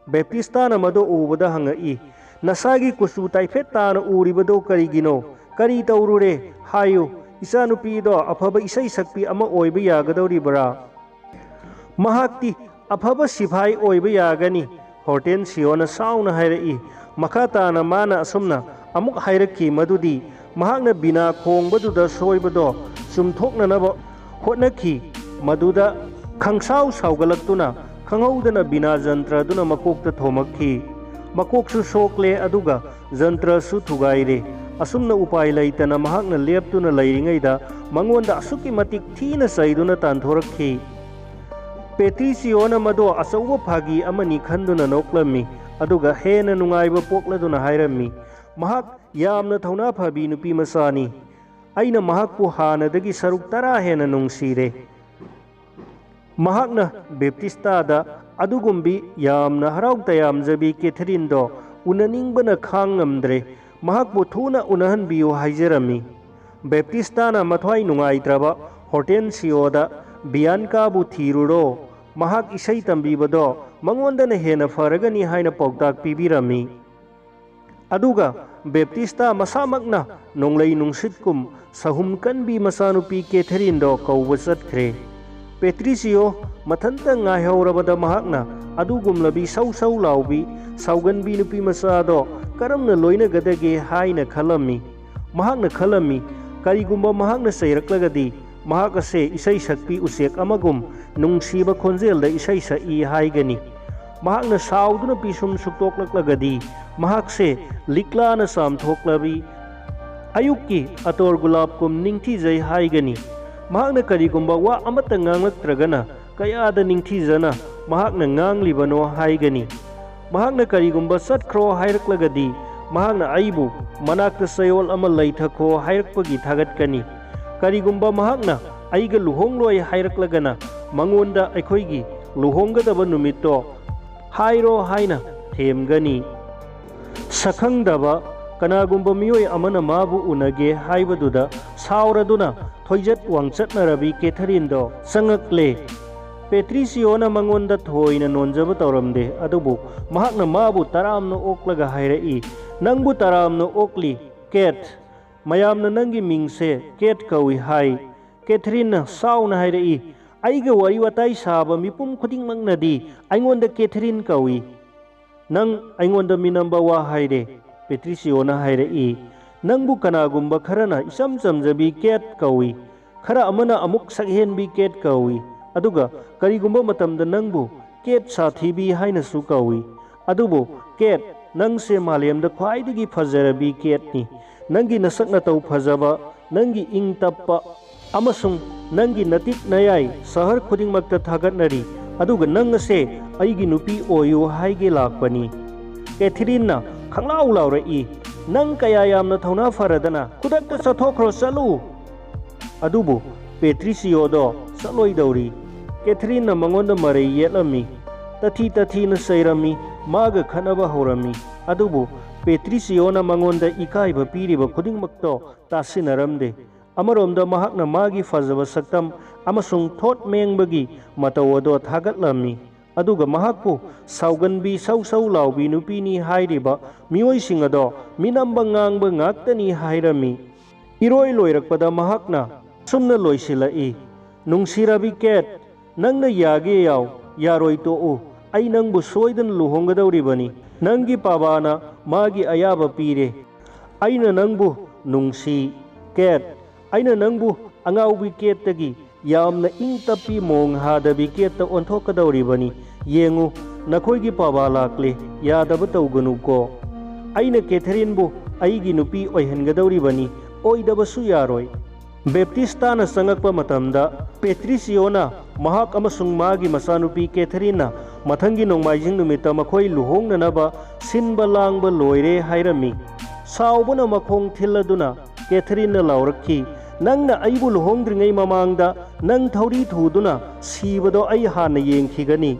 ꯕꯦꯞꯇꯤꯁꯇꯥꯅ ꯃꯗꯨ ꯎꯕꯗ ꯍꯪꯉꯛꯏ, "ꯅꯁꯥꯒꯤ ꯀꯨꯆꯨ ꯇꯥꯏꯐꯦꯠ ꯇꯥꯅ ꯎꯔꯤꯕꯗꯨ ꯀꯔꯤꯒꯤꯅꯣ? ꯀꯔꯤ ꯇꯧꯔꯨꯔꯦ? ꯍꯥꯏꯌꯨ, ꯏꯆꯥꯅꯨꯄꯤꯗꯣ ꯑꯐꯕ ꯏꯁꯩ ꯁꯛꯄꯤ ꯑꯃ ꯑꯣꯏꯕ ꯌꯥꯒꯗꯧꯔꯤꯕ꯭ꯔꯥ?" "ꯃꯍꯥꯛꯇꯤ ꯑꯐꯕ ꯁꯤꯐꯥꯏ ꯑꯣꯏꯕ ꯌꯥꯒꯅꯤ," ꯍꯣꯔꯇꯦꯟꯁꯤꯌꯣꯅ ꯁꯥꯎꯅ ꯍꯥꯏꯔꯛꯏ꯫ ꯃꯈꯥ ꯇꯥꯅ ꯃꯥꯅ ꯑꯁꯨꯝꯅ ꯑꯃꯨꯛ ꯍꯥꯏꯔꯛꯈꯤ ꯃꯗꯨꯗꯤ ꯃꯍꯥꯛꯅ ꯕꯤꯅꯥ ꯈꯣꯡꯕꯗꯨꯗ ꯁꯣꯏꯕꯗꯣ ꯆꯨꯝꯊꯣꯛꯅꯅꯕ ꯍꯣꯠꯅꯈꯤ꯫ ꯃꯗꯨꯗ ꯈꯪꯁꯥꯎ ꯁꯥꯎꯒꯠꯂꯛꯇꯨꯅ ꯈꯪꯍꯧꯗꯅ ꯕꯤꯅꯥ ꯖꯟꯇ꯭ꯔ ꯑꯗꯨꯅ ꯃꯀꯣꯛꯇ ꯊꯣꯝꯃꯛꯈꯤ꯫ ꯃꯀꯣꯛꯁꯨ ꯁꯣꯛꯂꯦ, ꯑꯗꯨꯒ ꯖꯟꯇ꯭ꯔꯁꯨ ꯊꯨꯒꯥꯏꯔꯦ꯫ ꯑꯁꯨꯝꯅ ꯎꯄꯥꯏ ꯂꯩꯇꯅ ꯃꯍꯥꯛꯅ ꯂꯦꯞꯇꯨꯅ ꯂꯩꯔꯤꯉꯩꯗ ꯃꯉꯣꯟꯗ ꯑꯁꯨꯛꯀꯤ ꯃꯇꯤꯛ ꯊꯤꯅ ꯆꯩꯗꯨꯅ ꯇꯥꯟꯊꯣꯔꯛꯈꯤ꯫ ꯄꯦꯇ꯭ꯔꯤꯁꯤꯌꯣꯅ ꯃꯗꯣ ꯑꯆꯧꯕ ꯐꯥꯒꯤ ꯑꯃꯅꯤ ꯈꯟꯗꯨꯅ ꯅꯣꯛꯂꯝꯃꯤ, ꯑꯗꯨꯒ ꯍꯦꯟꯅ ꯅꯨꯡꯉꯥꯏꯕ ꯄꯣꯛꯂꯗꯨꯅ ꯍꯥꯏꯔꯝꯃꯤ, "ꯃꯍꯥꯛ ꯌꯥꯝꯅ ꯊꯧꯅꯥ ꯐꯕꯤ ꯅꯨꯄꯤ ꯃꯆꯥꯅꯤ꯫ ꯑꯩꯅ ꯃꯍꯥꯛꯄꯨ ꯍꯥꯟꯅꯗꯒꯤ ꯁꯔꯨꯛ ꯇꯔꯥ ꯍꯦꯟꯅ ꯅꯨꯡꯁꯤꯔꯦ꯫" ꯃꯍꯥꯛꯅ ꯕꯦꯞꯇꯤꯁꯇꯥꯗ ꯑꯗꯨꯒꯨꯝꯕꯤ ꯌꯥꯝꯅ ꯍꯔꯥꯎ ꯇꯌꯥꯝꯖꯕꯤ ꯀꯦꯊꯔꯤꯟꯗꯣ ꯎꯅꯅꯤꯡꯕꯅ ꯈꯥꯡꯉꯝꯗ꯭ꯔꯦ, ꯃꯍꯥꯛꯄꯨ ꯊꯨꯅ ꯎꯅꯍꯟꯕꯤꯌꯨ ꯍꯥꯏꯖꯔꯝꯃꯤ꯫ ꯕꯦꯞꯇꯤꯁꯇꯥꯅ ꯃꯊ꯭ꯋꯥꯏ ꯅꯨꯡꯉꯥꯏꯇ꯭ꯔꯕ ꯍꯣꯔꯇꯦꯟꯁꯤꯌꯣꯗ, "ꯕꯤꯌꯥꯟꯀꯥꯕꯨ ꯊꯤꯔꯨꯔꯣ, ꯃꯍꯥꯛ ꯏꯁꯩ ꯇꯝꯕꯤꯕꯗꯣ ꯃꯉꯣꯟꯗꯅ ꯍꯦꯟꯅ ꯐꯔꯒꯅꯤ" ꯍꯥꯏꯅ ꯄꯥꯎꯇꯥꯛ ꯄꯤꯕꯤꯔꯝꯃꯤ꯫ ꯑꯗꯨꯒ ꯕꯦꯞꯇꯤꯁꯇꯥ ꯃꯁꯥꯃꯛꯅ ꯅꯣꯡꯂꯩ ꯅꯨꯡꯁꯤꯠꯀꯨꯝ ꯁꯍꯨꯝ ꯀꯟꯕꯤ ꯃꯆꯥꯅꯨꯄꯤ ꯀꯦꯊꯔꯤꯟꯗꯣ ꯀꯧꯕ ꯆꯠꯈ꯭ꯔꯦ꯫ ꯄꯦꯇ꯭ꯔꯤꯁꯤꯌꯣ ꯃꯊꯟꯇ ꯉꯥꯏꯍꯧꯔꯕꯗ ꯃꯍꯥꯛꯅ ꯑꯗꯨꯒꯨꯝꯂꯕꯤ ꯁꯧ ꯁꯧ ꯂꯥꯎꯕꯤ ꯁꯥꯎꯒꯟꯕꯤ ꯅꯨꯄꯤ ꯃꯆꯥꯗꯣ ꯀꯔꯝꯅ ꯂꯣꯏꯅꯒꯗꯒꯦ ꯍꯥꯏꯅ ꯈꯜꯂꯝꯃꯤ꯫ ꯃꯍꯥꯛꯅ ꯈꯜꯂꯝꯃꯤ, "ꯀꯔꯤꯒꯨꯝꯕ ꯃꯍꯥꯛꯅ ꯆꯩꯔꯛꯂꯒꯗꯤ, ꯃꯍꯥꯛ ꯑꯁꯦ ꯏꯁꯩ ꯁꯛꯄꯤ ꯎꯆꯦꯛ ꯑꯃꯒꯨꯝ ꯅꯨꯡꯁꯤꯕ ꯈꯣꯟꯖꯦꯜꯗ ꯏꯁꯩ ꯁꯛꯏ ꯍꯥꯏꯒꯅꯤ꯫ ꯃꯍꯥꯛꯅ ꯁꯥꯎꯗꯨꯅ ꯄꯤꯁꯨꯝ ꯁꯨꯛꯇꯣꯛꯂꯛꯂꯒꯗꯤ, ꯃꯍꯥꯛꯁꯦ ꯂꯤꯛꯂꯥꯅ ꯆꯥꯝꯊꯣꯛꯂꯕꯤ ꯑꯌꯨꯛꯀꯤ ꯑꯇꯣꯔ ꯒꯨꯂꯥꯞꯀꯨꯝ ꯅꯤꯡꯊꯤꯖꯩ ꯍꯥꯏꯒꯅꯤ꯫ ꯃꯍꯥꯛꯅ ꯀꯔꯤꯒꯨꯝꯕ ꯋꯥ ꯑꯃꯠꯇ ꯉꯥꯡꯂꯛꯇ꯭ꯔꯒꯅ, ꯀꯌꯥꯗ ꯅꯤꯡꯊꯤꯖꯅ ꯃꯍꯥꯛꯅ ꯉꯥꯡꯂꯤꯕꯅꯣ ꯍꯥꯏꯒꯅꯤ꯫ ꯃꯍꯥꯛꯅ ꯀꯔꯤꯒꯨꯝꯕ ꯆꯠꯈ꯭ꯔꯣ ꯍꯥꯏꯔꯛꯂꯒꯗꯤ, ꯃꯍꯥꯛꯅ ꯑꯩꯕꯨ ꯃꯅꯥꯛꯇ ꯆꯌꯣꯜ ꯑꯃ ꯂꯩꯊꯈꯣ ꯍꯥꯏꯔꯛꯄꯒꯤ ꯊꯥꯒꯠꯀꯅꯤ꯫ ꯀꯔꯤꯒꯨꯝꯕ ꯃꯍꯥꯛꯅ ꯑꯩꯒ ꯂꯨꯍꯣꯡꯂꯣꯏ ꯍꯥꯏꯔꯛꯂꯒꯅ, ꯃꯉꯣꯟꯗ ꯑꯩꯈꯣꯏꯒꯤ ꯂꯨꯍꯣꯡꯒꯗꯕ ꯅꯨꯃꯤꯠꯇꯣ ꯍꯥꯏꯔꯣ ꯍꯥꯏꯅ ꯊꯦꯝꯒꯅꯤ꯫ ꯁꯛꯈꯪꯗꯕ ꯀꯅꯥꯒꯨꯝꯕ ꯃꯤꯑꯣꯏ ꯑꯃꯅ ꯃꯥꯕꯨ ꯎꯅꯒꯦ ꯍꯥꯏꯕꯗꯨꯗ ꯁꯥꯎꯔꯗꯨꯅ ꯊꯣꯏꯖꯠ ꯋꯥꯡꯆꯠꯅꯔꯕꯤ ꯀꯦꯊꯔꯤꯟꯗꯣ ꯆꯪꯉꯛꯂꯦ꯫ ꯄꯦꯇ꯭ꯔꯤꯁꯤꯌꯣꯅ ꯃꯉꯣꯟꯗ ꯊꯣꯏꯅ ꯅꯣꯟꯖꯕ ꯇꯧꯔꯝꯗꯦ, ꯑꯗꯨꯕꯨ ꯃꯍꯥꯛꯅ ꯃꯥꯕꯨ ꯇꯔꯥꯝꯅ ꯑꯣꯛꯂꯒ ꯍꯥꯏꯔꯛꯏ, "ꯅꯪꯕꯨ ꯇꯔꯥꯝꯅ ꯑꯣꯛꯂꯤ, ꯀꯦꯠ꯫ ꯃꯌꯥꯝꯅ ꯅꯪꯒꯤ ꯃꯤꯡꯁꯦ ꯀꯦꯠ ꯀꯧꯏ ꯍꯥꯏ꯫" ꯀꯦꯊꯔꯤꯟꯅ ꯁꯥꯎꯅ ꯍꯥꯏꯔꯛꯏ, "ꯑꯩꯒ ꯋꯥꯔꯤ ꯋꯥꯇꯥꯏ ꯁꯥꯕ ꯃꯤꯄꯨꯝ ꯈꯨꯗꯤꯡꯃꯛꯅꯗꯤ ꯑꯩꯉꯣꯟꯗ ꯀꯦꯊꯔꯤꯟ ꯀꯧꯏ꯫ ꯅꯪ ꯑꯩꯉꯣꯟꯗ ꯃꯤꯅꯝꯕ ꯋꯥ ꯍꯥꯏꯔꯦ꯫" ꯄꯦꯇ꯭ꯔꯤꯁꯤꯌꯣꯅ ꯍꯥꯏꯔꯛꯏ, "ꯅꯪꯕꯨ ꯀꯅꯥꯒꯨꯝꯕ ꯈꯔꯅ ꯏꯆꯝ ꯆꯝꯖꯕꯤ ꯀꯦꯠ ꯀꯧꯏ, ꯈꯔ ꯑꯃꯅ ꯑꯃꯨꯛ ꯁꯛꯍꯦꯟꯕꯤ ꯀꯦꯠ ꯀꯧꯏ, ꯑꯗꯨꯒ ꯀꯔꯤꯒꯨꯝꯕ ꯃꯇꯝꯗ ꯅꯪꯕꯨ ꯀꯦꯠ ꯁꯥꯊꯤꯕꯤ ꯍꯥꯏꯅꯁꯨ ꯀꯧꯏ꯫ ꯑꯗꯨꯕꯨ ꯀꯦꯠ, ꯅꯪꯁꯦ ꯃꯥꯂꯦꯝꯗ ꯈ꯭ꯋꯥꯏꯗꯒꯤ ꯐꯖꯔꯕꯤ ꯀꯦꯠꯅꯤ꯫ ꯅꯪꯒꯤ ꯅꯁꯛ ꯅꯇꯧ ꯐꯖꯕ, ꯅꯪꯒꯤ ꯏꯪ ꯇꯞꯄ ꯑꯃꯁꯨꯡ ꯅꯪꯒꯤ ꯅꯇꯤꯛ ꯅꯌꯥꯏ ꯁꯍꯔ ꯈꯨꯗꯤꯡꯃꯛꯇ ꯊꯥꯒꯠꯅꯔꯤ, ꯑꯗꯨꯒ ꯅꯪ ꯑꯁꯦ ꯑꯩꯒꯤ ꯅꯨꯄꯤ ꯑꯣꯏꯌꯨ ꯍꯥꯏꯒꯦ ꯂꯥꯛꯄꯅꯤ꯫" ꯀꯦꯊꯔꯤꯟꯅ ꯈꯪꯂꯥꯎ ꯂꯥꯎꯔꯛꯏ, "ꯅꯪ ꯀꯌꯥ ꯌꯥꯝꯅ ꯊꯧꯅꯥ ꯐꯔꯗꯅ ꯈꯨꯗꯛꯇ ꯆꯠꯊꯣꯛꯈ꯭ꯔꯣ, ꯆꯠꯂꯨ!" ꯑꯗꯨꯕꯨ ꯄꯦꯇ꯭ꯔꯤꯁꯤꯌꯣꯗꯣ ꯆꯠꯂꯣꯏꯗꯧꯔꯤ꯫ ꯀꯦꯊꯔꯤꯟꯅ ꯃꯉꯣꯟꯗ ꯃꯔꯩ ꯌꯦꯠꯂꯝꯃꯤ, ꯇꯊꯤ ꯇꯊꯤꯅ ꯆꯩꯔꯝꯃꯤ, ꯃꯥꯒ ꯈꯠꯅꯕ ꯍꯧꯔꯝꯃꯤ꯫ ꯑꯗꯨꯕꯨ ꯄꯦꯇ꯭ꯔꯤꯁꯤꯌꯣꯅ ꯃꯉꯣꯟꯗ ꯏꯀꯥꯏꯕ ꯄꯤꯔꯤꯕ ꯈꯨꯗꯤꯡꯃꯛꯇꯣ ꯇꯥꯁꯤꯟꯅꯔꯝꯗꯦ꯫ ꯑꯃꯔꯣꯝꯗ ꯃꯍꯥꯛꯅ ꯃꯥꯒꯤ ꯐꯖꯕ ꯁꯛꯇꯝ ꯑꯃꯁꯨꯡ ꯊꯣꯠ ꯃꯦꯡꯕꯒꯤ ꯃꯇꯧ ꯑꯗꯣ ꯊꯥꯒꯠꯂꯝꯃꯤ꯫ ꯑꯗꯨꯒ ꯃꯍꯥꯛꯄꯨ ꯁꯥꯎꯒꯟꯕꯤ, ꯁꯧ ꯁꯧ ꯂꯥꯎꯕꯤ ꯅꯨꯄꯤꯅꯤ ꯍꯥꯏꯔꯤꯕ ꯃꯤꯑꯣꯏꯁꯤꯡ ꯑꯗꯣ ꯃꯤꯅꯝꯕ ꯉꯥꯡꯕ ꯉꯥꯛꯇꯅꯤ ꯍꯥꯏꯔꯝꯃꯤ꯫ ꯏꯔꯣꯏ ꯂꯣꯏꯔꯛꯄꯗ ꯃꯍꯥꯛꯅ ꯑꯁꯨꯝꯅ ꯂꯣꯏꯁꯤꯜꯂꯛꯏ, "ꯅꯨꯡꯁꯤꯔꯕꯤ ꯀꯦꯠ, ꯅꯪꯅ ꯌꯥꯒꯦ ꯌꯥꯎ, ꯌꯥꯔꯣꯏ ꯇꯣꯛꯎ꯫ ꯑꯩ ꯅꯪꯕꯨ ꯁꯣꯏꯗꯅ ꯂꯨꯍꯣꯡꯒꯗꯧꯔꯤꯕꯅꯤ꯫ ꯅꯪꯒꯤ ꯄꯥꯕꯥꯅ ꯃꯥꯒꯤ ꯑꯌꯥꯕ ꯄꯤꯔꯦ꯫ ꯑꯩꯅ ꯅꯪꯕꯨ ꯅꯨꯡꯁꯤ, ꯀꯦꯠ꯫ ꯑꯩꯅ ꯅꯪꯕꯨ ꯑꯉꯥꯎꯕꯤ ꯀꯦꯠꯇꯒꯤ ꯌꯥꯝꯅ ꯏꯪ ꯇꯞꯄꯤ, ꯃꯣꯡ ꯍꯥꯗꯕꯤ ꯀꯦꯠꯇ ꯑꯣꯟꯊꯣꯛꯀꯗꯧꯔꯤꯕꯅꯤ꯫ ꯌꯦꯡꯉꯨ, ꯅꯈꯣꯏꯒꯤ ꯄꯥꯕꯥ ꯂꯥꯛꯂꯦ, ꯌꯥꯗꯕ ꯇꯧꯒꯅꯨꯀꯣ꯫ ꯑꯩꯅ ꯀꯦꯊꯔꯤꯟꯕꯨ ꯑꯩꯒꯤ ꯅꯨꯄꯤ ꯑꯣꯏꯍꯟꯒꯗꯧꯔꯤꯕꯅꯤ, ꯑꯣꯏꯗꯕꯁꯨ ꯌꯥꯔꯣꯏ꯫" ꯕꯦꯞꯇꯤꯁꯇꯥꯅ ꯆꯪꯉꯛꯄ ꯃꯇꯝꯗ ꯄꯦꯇ꯭ꯔꯤꯁꯤꯌꯣꯅ ꯃꯍꯥꯛ ꯑꯃꯁꯨꯡ ꯃꯥꯒꯤ ꯃꯆꯥꯅꯨꯄꯤ ꯀꯦꯊꯔꯤꯟꯅ ꯃꯊꯪꯒꯤ ꯅꯣꯡꯃꯥꯏꯖꯤꯡ ꯅꯨꯃꯤꯠꯇ ꯃꯈꯣꯏ ꯂꯨꯍꯣꯡꯅꯅꯕ ꯁꯤꯟꯕ ꯂꯥꯡꯕ ꯂꯣꯏꯔꯦ ꯍꯥꯏꯔꯝꯃꯤ꯫ ꯁꯥꯎꯕꯅ ꯃꯈꯣꯡ ꯊꯤꯜꯂꯗꯨꯅ ꯀꯦꯊꯔꯤꯟꯅ ꯂꯥꯎꯔꯛꯈꯤ, "ꯅꯪꯅ ꯑꯩꯕꯨ ꯂꯨꯍꯣꯡꯗ꯭ꯔꯤꯉꯩ ꯃꯃꯥꯡꯗ ꯅꯪ ꯊꯧꯔꯤ ꯊꯨꯗꯨꯅ ꯁꯤꯕꯗꯣ ꯑꯩ ꯍꯥꯟꯅ ꯌꯦꯡꯈꯤꯒꯅꯤ"꯫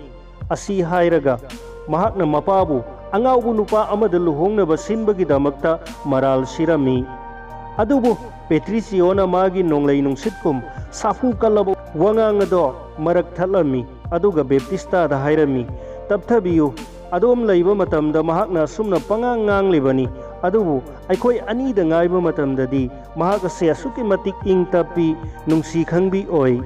ꯑꯁꯤ ꯍꯥꯏꯔꯒ ꯃꯍꯥꯛꯅ ꯃꯄꯥꯕꯨ ꯑꯉꯥꯎꯕ ꯅꯨꯄꯥ ꯑꯃꯗ ꯂꯨꯍꯣꯡꯅꯕ ꯁꯤꯟꯕꯒꯤꯗꯃꯛꯇ ꯃꯔꯥꯜ ꯁꯤꯔꯝꯃꯤ꯫ ꯑꯗꯨꯕꯨ ꯄꯦꯇ꯭ꯔꯤꯁꯤꯌꯣꯅ ꯃꯥꯒꯤ ꯅꯣꯡꯂꯩ ꯅꯨꯡꯁꯤꯠꯀꯨꯝ ꯁꯥꯐꯨ ꯀꯜꯂꯕ ꯋꯥꯉꯥꯡ ꯑꯗꯣ ꯃꯔꯛ ꯊꯠꯂꯝꯃꯤ, ꯑꯗꯨꯒ ꯕꯦꯞꯇꯤꯁꯇꯥꯗ ꯍꯥꯏꯔꯝꯃꯤ, "ꯇꯞꯊꯕꯤꯌꯨ, ꯑꯗꯣꯝ ꯂꯩꯕ ꯃꯇꯝꯗ ꯃꯍꯥꯛꯅ ꯑꯁꯨꯝꯅ ꯄꯉꯥꯡ ꯉꯥꯡꯂꯤꯕꯅꯤ, ꯑꯗꯨꯕꯨ ꯑꯩꯈꯣꯏ ꯑꯅꯤꯗ ꯉꯥꯏꯕ ꯃꯇꯝꯗꯗꯤ ꯃꯍꯥꯛ ꯑꯁꯤ ꯑꯁꯨꯛꯀꯤ ꯃꯇꯤꯛ ꯏꯪ ꯇꯞꯄꯤ, ꯅꯨꯡꯁꯤ ꯈꯪꯕꯤ ꯑꯣꯏ꯫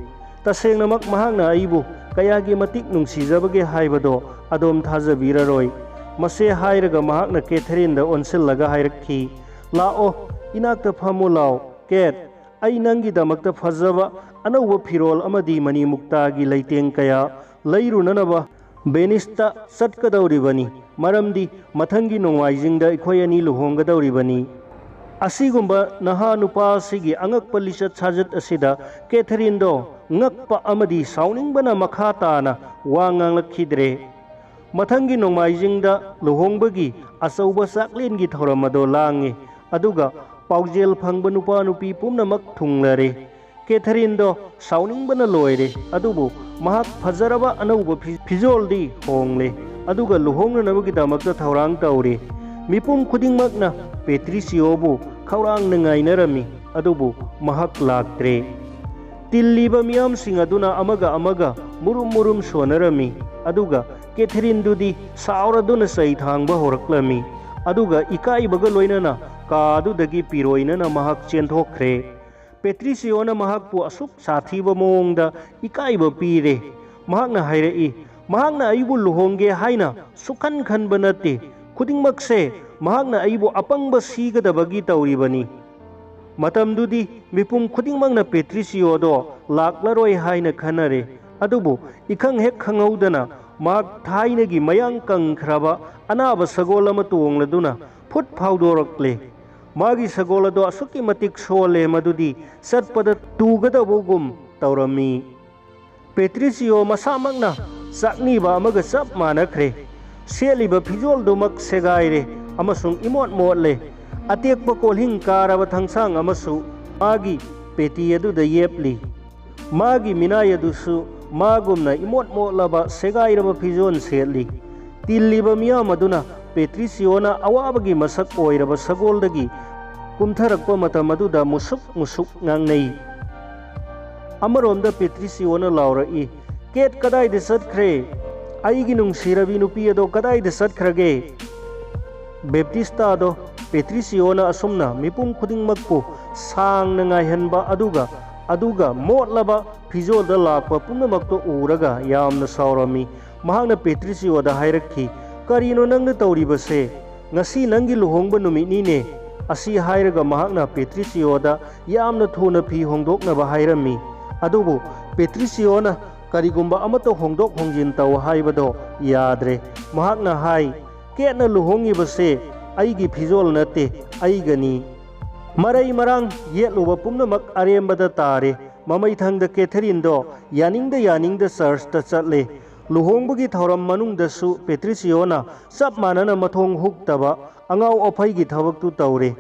ꯇꯁꯦꯡꯅꯃꯛ ꯃꯍꯥꯛꯅ ꯑꯩꯕꯨ ꯀꯌꯥꯒꯤ ꯃꯇꯤꯛ ꯅꯨꯡꯁꯤꯖꯕꯒꯦ ꯍꯥꯏꯕꯗꯣ ꯑꯗꯣꯝ ꯊꯥꯖꯕꯤꯔꯔꯣꯏ꯫ ꯃꯁꯦ ꯍꯥꯏꯔꯒ ꯃꯍꯥꯛꯅ ꯀꯦꯊꯔꯤꯟꯗ ꯑꯣꯟꯁꯤꯜꯂꯒ ꯍꯥꯏꯔꯛꯈꯤ, "ꯂꯥꯛꯑꯣ, ꯏꯅꯥꯛꯇ ꯐꯝꯃꯨ ꯂꯥꯎ꯫ ꯀꯦꯠ, ꯑꯩ ꯅꯪꯒꯤꯗꯃꯛꯇ ꯐꯖꯕ ꯑꯅꯧꯕ ꯐꯤꯔꯣꯜ ꯑꯃꯗꯤ ꯃꯅꯤ ꯃꯨꯛꯇꯥꯒꯤ ꯂꯩꯇꯦꯡ ꯀꯌꯥ ꯂꯩꯔꯨꯅꯅꯕ ꯕꯦꯅꯤꯁꯇ ꯆꯠꯀꯗꯧꯔꯤꯕꯅꯤ, ꯃꯔꯝꯗꯤ ꯃꯊꯪꯒꯤ ꯅꯣꯡꯃꯥꯏꯖꯤꯡꯗ ꯑꯩꯈꯣꯏ ꯑꯅꯤ ꯂꯨꯍꯣꯡꯒꯗꯧꯔꯤꯕꯅꯤ"꯫ ꯑꯁꯤꯒꯨꯝꯕ ꯅꯍꯥ ꯅꯨꯄꯥ ꯑꯁꯤꯒꯤ ꯑꯉꯛꯄ ꯂꯤꯆꯠ ꯁꯥꯖꯠ ꯑꯁꯤꯗ ꯀꯦꯊꯔꯤꯟꯗꯣ ꯉꯛꯄ ꯑꯃꯗꯤ ꯁꯥꯎꯅꯤꯡꯕꯅ ꯃꯈꯥ ꯇꯥꯅ ꯋꯥ ꯉꯥꯡꯂꯛꯈꯤꯗ꯭ꯔꯦ꯫ ꯃꯊꯪꯒꯤ ꯅꯣꯡꯃꯥꯏꯖꯤꯡꯗ ꯂꯨꯍꯣꯡꯕꯒꯤ ꯑꯆꯧꯕ ꯆꯥꯛꯂꯦꯟꯒꯤ ꯊꯧꯔꯝ ꯑꯗꯣ ꯂꯥꯡꯉꯤ, ꯑꯗꯨꯒ ꯄꯥꯎꯖꯦꯜ ꯐꯪꯕ ꯅꯨꯄꯥ ꯅꯨꯄꯤ ꯄꯨꯝꯅꯃꯛ ꯊꯨꯡꯂꯔꯦ꯫ ꯀꯦꯊꯔꯤꯟꯗꯣ ꯁꯥꯎꯅꯤꯡꯕꯅ ꯂꯣꯏꯔꯦ, ꯑꯗꯨꯕꯨ ꯃꯍꯥꯛ ꯐꯖꯔꯕ ꯑꯅꯧꯕ ꯐꯤ-, ꯐꯤꯖꯣꯜꯗꯤ ꯍꯣꯡꯂꯦ, ꯑꯗꯨꯒ ꯂꯨꯍꯣꯡꯅꯅꯕꯒꯤꯗꯃꯛꯇ ꯊꯧꯔꯥꯡ ꯇꯧꯔꯦ꯫ ꯃꯤꯄꯨꯝ ꯈꯨꯗꯤꯡꯃꯛꯅ ꯄꯦꯇ꯭ꯔꯤꯁꯤꯌꯣꯕꯨ ꯈꯧꯔꯥꯡꯅ ꯉꯥꯏꯅꯔꯝꯃꯤ, ꯑꯗꯨꯕꯨ ꯃꯍꯥꯛ ꯂꯥꯛꯇ꯭ꯔꯦ꯫ ꯇꯤꯜꯂꯤꯕ ꯃꯤꯌꯥꯝꯁꯤꯡ ꯑꯗꯨꯅ ꯑꯃꯒ ꯑꯃꯒ ꯃꯨꯔꯨꯝ ꯃꯨꯔꯨꯝ ꯁꯣꯟꯅꯔꯝꯃꯤ, ꯑꯗꯨꯒ ꯀꯦꯊꯔꯤꯟꯗꯨꯗꯤ ꯁꯥꯎꯔꯗꯨꯅ ꯆꯩ ꯊꯥꯡꯕ ꯍꯧꯔꯛꯂꯝꯃꯤ, ꯑꯗꯨꯒ ꯏꯀꯥꯏꯕꯒ ꯂꯣꯏꯅꯅ ꯀꯥ ꯑꯗꯨꯗꯒꯤ ꯄꯤꯔꯣꯏꯅꯅ ꯃꯍꯥꯛ ꯆꯦꯟꯊꯣꯛꯈ꯭ꯔꯦ꯫ ꯄꯦꯇ꯭ꯔꯤꯁꯤꯌꯣꯅ ꯃꯍꯥꯛꯄꯨ ꯑꯁꯨꯛ ꯁꯥꯊꯤꯕ ꯃꯑꯣꯡꯗ ꯏꯀꯥꯏꯕ ꯄꯤꯔꯦ꯫ ꯃꯍꯥꯛꯅ ꯍꯥꯏꯔꯛꯏ, "ꯃꯍꯥꯛꯅ ꯑꯩꯕꯨ ꯂꯨꯍꯣꯡꯒꯦ ꯍꯥꯏꯅ ꯁꯨꯛꯈꯟ ꯈꯟꯕ ꯅꯠꯇꯦ꯫ ꯈꯨꯗꯤꯡꯃꯛꯁꯦ ꯃꯍꯥꯛꯅ ꯑꯩꯕꯨ ꯑꯄꯪꯕ ꯁꯤꯒꯗꯕꯒꯤ ꯇꯧꯔꯤꯕꯅꯤ"꯫ ꯃꯇꯝꯗꯨꯗꯤ ꯃꯤꯄꯨꯝ ꯈꯨꯗꯤꯡꯃꯛꯅ ꯄꯦꯇ꯭ꯔꯤꯁꯤꯌꯣꯗꯣ ꯂꯥꯛꯂꯔꯣꯏ ꯍꯥꯏꯅ ꯈꯟꯅꯔꯦ꯫ ꯑꯗꯨꯕꯨ ꯏꯈꯪ ꯍꯦꯛ ꯈꯪꯍꯧꯗꯅ ꯃꯍꯥꯛ ꯊꯥꯏꯅꯒꯤ ꯃꯌꯥꯡ ꯀꯪꯈ꯭ꯔꯕ ꯑꯅꯥꯕ ꯁꯒꯣꯜ ꯑꯃ ꯇꯣꯡꯂꯗꯨꯅ ꯐꯨꯠ ꯐꯥꯎꯗꯣꯔꯛꯂꯦ꯫ ꯃꯥꯒꯤ ꯁꯒꯣꯜ ꯑꯗꯣ ꯑꯁꯨꯛꯀꯤ ꯃꯇꯤꯛ ꯁꯣꯜꯂꯦ, ꯃꯗꯨꯗꯤ ꯆꯠꯄꯗ ꯇꯨꯒꯗꯕꯒꯨꯝ ꯇꯧꯔꯝꯃꯤ꯫ ꯄꯦꯇ꯭ꯔꯤꯁꯤꯌꯣ ꯃꯁꯥꯃꯛꯅ ꯆꯥꯛꯅꯤꯕ ꯑꯃꯒ ꯆꯞ ꯃꯥꯟꯅꯈ꯭ꯔꯦ꯫ ꯁꯦꯠꯂꯤꯕ ꯐꯤꯖꯣꯜꯗꯨꯃꯛ ꯁꯦꯒꯥꯏꯔꯦ ꯑꯃꯁꯨꯡ ꯏꯃꯣꯠ ꯃꯣꯠꯂꯦ꯫ ꯑꯇꯦꯛꯄ ꯀꯣꯜꯍꯤꯡ ꯀꯥꯔꯕ ꯊꯥꯡꯁꯥꯡ ꯑꯃꯁꯨ ꯃꯥꯒꯤ ꯄꯦꯇꯤ ꯑꯗꯨꯗ ꯌꯦꯞꯂꯤ꯫ ꯃꯥꯒꯤ ꯃꯤꯅꯥꯏ ꯑꯗꯨꯁꯨ ꯃꯥꯒꯨꯝꯅ ꯏꯃꯣꯠ ꯃꯣꯠꯂꯕ ꯁꯦꯒꯥꯏꯔꯕ ꯐꯤꯖꯣꯜ ꯁꯦꯠꯂꯤ꯫ ꯇꯤꯜꯂꯤꯕ ꯃꯤꯌꯥꯝ ꯑꯗꯨꯅ ꯄꯦꯇ꯭ꯔꯤꯁꯤꯌꯣꯅ ꯑꯋꯥꯕꯒꯤ ꯃꯁꯛ ꯑꯣꯏꯔꯕ ꯁꯒꯣꯜꯗꯒꯤ ꯀꯨꯝꯊꯔꯛꯄ ꯃꯇꯝ ꯑꯗꯨꯗ ꯃꯨꯁꯨꯛ ꯃꯨꯁꯨꯛ ꯉꯥꯡꯅꯩ꯫ ꯑꯃꯔꯣꯝꯗ ꯄꯦꯇ꯭ꯔꯤꯁꯤꯌꯣꯅ ꯂꯥꯎꯔꯛꯏ, "ꯀꯦꯠ ꯀꯗꯥꯏꯗ ꯆꯠꯈ꯭ꯔꯦ? ꯑꯩꯒꯤ ꯅꯨꯡꯁꯤꯔꯕꯤ ꯅꯨꯄꯤ ꯑꯗꯣ ꯀꯗꯥꯏꯗ ꯆꯠꯈ꯭ꯔꯒꯦ?" ꯕꯦꯞꯇꯤꯁꯇꯥꯗꯣ ꯄꯦꯇ꯭ꯔꯤꯁꯤꯌꯣꯅ ꯑꯁꯨꯝꯅ ꯃꯤꯄꯨꯝ ꯈꯨꯗꯤꯡꯃꯛꯄꯨ ꯁꯥꯡꯅ ꯉꯥꯏꯍꯟꯕ ꯑꯗꯨꯒ, ꯑꯗꯨꯒ ꯃꯣꯠꯂꯕ ꯐꯤꯖꯣꯜꯗ ꯂꯥꯛꯄ ꯄꯨꯝꯅꯃꯛꯇꯨ ꯎꯔꯒ ꯌꯥꯝꯅ ꯁꯥꯎꯔꯝꯃꯤ꯫ ꯃꯍꯥꯛꯅ ꯄꯦꯇ꯭ꯔꯤꯁꯤꯌꯣꯗ ꯍꯥꯏꯔꯛꯈꯤ, "ꯀꯔꯤꯅꯣ ꯅꯪꯅ ꯇꯧꯔꯤꯕꯁꯦ? ꯉꯁꯤ ꯅꯪꯒꯤ ꯂꯨꯍꯣꯡꯕ ꯅꯨꯃꯤꯠꯅꯤꯅꯦ!" ꯑꯁꯤ ꯍꯥꯏꯔꯒ ꯃꯍꯥꯛꯅ ꯄꯦꯇ꯭ꯔꯤꯁꯤꯌꯣꯗ ꯌꯥꯝꯅ ꯊꯨꯅ ꯐꯤ ꯍꯣꯡꯗꯣꯛꯅꯕ ꯍꯥꯏꯔꯝꯃꯤ꯫ ꯑꯗꯨꯕꯨ ꯄꯦꯇ꯭ꯔꯤꯁꯤꯌꯣꯅ ꯀꯔꯤꯒꯨꯝꯕ ꯑꯃꯠꯇ ꯍꯣꯡꯗꯣꯛ ꯍꯣꯡꯖꯤꯟ ꯇꯧ ꯍꯥꯏꯕꯗꯣ ꯌꯥꯗ꯭ꯔꯦ꯫ ꯃꯍꯥꯛꯅ ꯍꯥꯏ, "ꯀꯦꯠꯅ ꯂꯨꯍꯣꯡꯉꯤꯕꯁꯦ ꯑꯩꯒꯤ ꯐꯤꯖꯣꯜ ꯅꯠꯇꯦ, ꯑꯩꯒꯅꯤ꯫" ꯃꯔꯩ ꯃꯔꯥꯡ ꯌꯦꯠꯂꯨꯕ ꯄꯨꯝꯅꯃꯛ ꯑꯔꯦꯝꯕꯗ ꯇꯥꯔꯦ꯫ ꯃꯃꯩꯊꯪꯗ ꯀꯦꯊꯔꯤꯟꯗꯣ ꯌꯥꯅꯤꯡꯗ ꯌꯥꯅꯤꯡꯗ ꯆꯔꯆꯇ ꯆꯠꯂꯦ꯫ ꯂꯨꯍꯣꯡꯕꯒꯤ ꯊꯧꯔꯝ ꯃꯅꯨꯡꯗꯁꯨ ꯄꯦꯇ꯭ꯔꯤꯁꯤꯌꯣꯅ ꯆꯞ ꯃꯥꯟꯅꯅ ꯃꯊꯣꯡ ꯍꯨꯛꯇꯕ ꯑꯉꯥꯎ ꯑꯐꯩꯒꯤ ꯊꯕꯛꯇꯨ ꯇꯧꯔꯦ꯫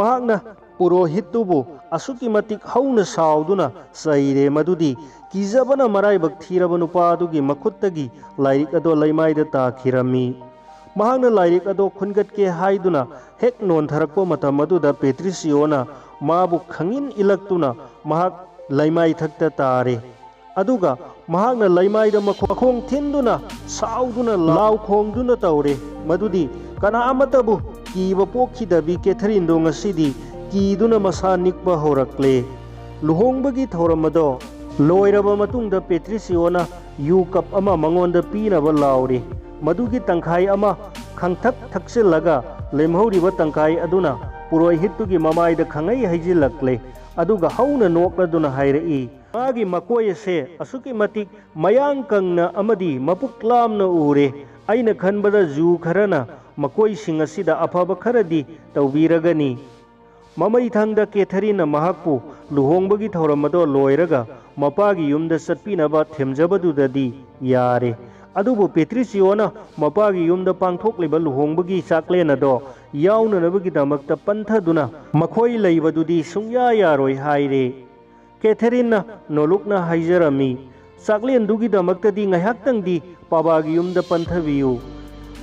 ꯃꯍꯥꯛꯅ ꯄꯨꯔꯣꯍꯤꯠꯇꯨꯕꯨ ꯑꯁꯨꯛꯀꯤ ꯃꯇꯤꯛ ꯍꯧꯅ ꯁꯥꯎꯗꯨꯅ ꯆꯩꯔꯦ ꯃꯗꯨꯗꯤ ꯀꯤꯖꯕꯅ ꯃꯔꯥꯏꯕꯛ ꯊꯤꯔꯕ ꯅꯨꯄꯥ ꯑꯗꯨꯒꯤ ꯃꯈꯨꯠꯇꯒꯤ ꯂꯥꯏꯔꯤꯛ ꯑꯗꯣ ꯂꯩꯃꯥꯏꯗ ꯇꯥꯈꯤꯔꯝꯃꯤ꯫ ꯃꯍꯥꯛꯅ ꯂꯥꯏꯔꯤꯛ ꯑꯗꯣ ꯈꯨꯟꯒꯠꯀꯦ ꯍꯥꯏꯗꯨꯅ ꯍꯦꯛ ꯅꯣꯟꯊꯔꯛꯄ ꯃꯇꯝ ꯑꯗꯨꯗ ꯄꯦꯇ꯭ꯔꯤꯁꯤꯌꯣꯅ ꯃꯥꯕꯨ ꯈꯪꯏꯟ ꯏꯜꯂꯛꯇꯨꯅ ꯃꯍꯥꯛ ꯂꯩꯃꯥꯏꯊꯛꯇ ꯇꯥꯔꯦ꯫ ꯑꯗꯨꯒ ꯃꯍꯥꯛꯅ ꯂꯩꯃꯥꯏꯗ ꯃꯈꯣ-, ꯃꯈꯣꯡ ꯊꯤꯟꯗꯨꯅ ꯁꯥꯎꯗꯨꯅ ꯂꯥꯎ ꯈꯣꯡꯗꯨꯅ ꯇꯧꯔꯦ ꯃꯗꯨꯗꯤ ꯀꯅꯥ ꯑꯃꯠꯇꯕꯨ ꯀꯤꯕ ꯄꯣꯛꯈꯤꯗꯕꯤ ꯀꯦꯊꯔꯤꯟꯗꯣ ꯉꯁꯤꯗꯤ ꯀꯤꯗꯨꯅ ꯃꯁꯥ ꯅꯤꯛꯄ ꯍꯧꯔꯛꯂꯦ꯫ ꯂꯨꯍꯣꯡꯕꯒꯤ ꯊꯧꯔꯝ ꯑꯗꯣ ꯂꯣꯏꯔꯕ ꯃꯇꯨꯡꯗ ꯄꯦꯇ꯭ꯔꯤꯁꯤꯌꯣꯅ ꯌꯨ ꯀꯞ ꯑꯃ ꯃꯉꯣꯟꯗ ꯄꯤꯅꯕ ꯂꯥꯎꯔꯤ꯫ ꯃꯗꯨꯒꯤ ꯇꯪꯈꯥꯏ ꯑꯃ ꯈꯪꯊꯛ ꯊꯛꯆꯤꯜꯂꯒ ꯂꯦꯝꯍꯧꯔꯤꯕ ꯇꯪꯈꯥꯏ ꯑꯗꯨꯅ ꯄꯨꯔꯣꯍꯤꯠꯇꯨꯒꯤ ꯃꯃꯥꯏꯗ ꯈꯪꯍꯩ ꯍꯩꯖꯤꯜꯂꯛꯂꯦ꯫ ꯑꯗꯨꯒ ꯍꯧꯅ ꯅꯣꯛꯂꯗꯨꯅ ꯍꯥꯏꯔꯛꯏ, "ꯃꯥꯒꯤ ꯃꯀꯣꯏ ꯑꯁꯦ ꯑꯁꯨꯛꯀꯤ ꯃꯇꯤꯛ ꯃꯌꯥꯡ ꯀꯪꯅ ꯑꯃꯗꯤ ꯃꯄꯨꯛ ꯂꯥꯝꯅ ꯎꯔꯦ꯫ ꯑꯩꯅ ꯈꯟꯕꯗ ꯖꯨ ꯈꯔꯅ ꯃꯀꯣꯏꯁꯤꯡ ꯑꯁꯤꯗ ꯑꯐꯕ ꯈꯔꯗꯤ ꯇꯧꯕꯤꯔꯒꯅꯤ꯫" ꯃꯃꯩꯊꯪꯗ ꯀꯦꯊꯔꯤꯟꯅ ꯃꯍꯥꯛꯄꯨ ꯂꯨꯍꯣꯡꯕꯒꯤ ꯊꯧꯔꯝ ꯑꯗꯣ ꯂꯣꯏꯔꯒ ꯃꯄꯥꯒꯤ ꯌꯨꯝꯗ ꯆꯠꯄꯤꯅꯕ ꯊꯦꯝꯖꯕꯗꯨꯗꯗꯤ ꯌꯥꯔꯦ꯫ ꯑꯗꯨꯕꯨ ꯄꯦꯇ꯭ꯔꯤꯁꯤꯌꯣꯅ ꯃꯄꯥꯒꯤ ꯌꯨꯝꯗ ꯄꯥꯡꯊꯣꯛꯂꯤꯕ ꯂꯨꯍꯣꯡꯕꯒꯤ ꯆꯥꯛꯂꯦꯟ ꯑꯗꯣ ꯌꯥꯎꯅꯅꯕꯒꯤꯗꯃꯛꯇ ꯄꯟꯊꯗꯨꯅ ꯃꯈꯣꯏ ꯂꯩꯕꯗꯨꯗꯤ ꯁꯨꯡꯌꯥ ꯌꯥꯔꯣꯏ ꯍꯥꯏꯔꯦ꯫ ꯀꯦꯊꯔꯤꯟꯅ ꯅꯣꯂꯨꯛꯅ ꯍꯥꯏꯖꯔꯝꯃꯤ, "ꯆꯥꯛꯂꯦꯟꯗꯨꯒꯤꯗꯃꯛꯇꯗꯤ ꯉꯥꯏꯍꯥꯛꯇꯪꯗꯤ ꯄꯥꯕꯥꯒꯤ ꯌꯨꯝꯗ ꯄꯟꯊꯕꯤꯌꯨ꯫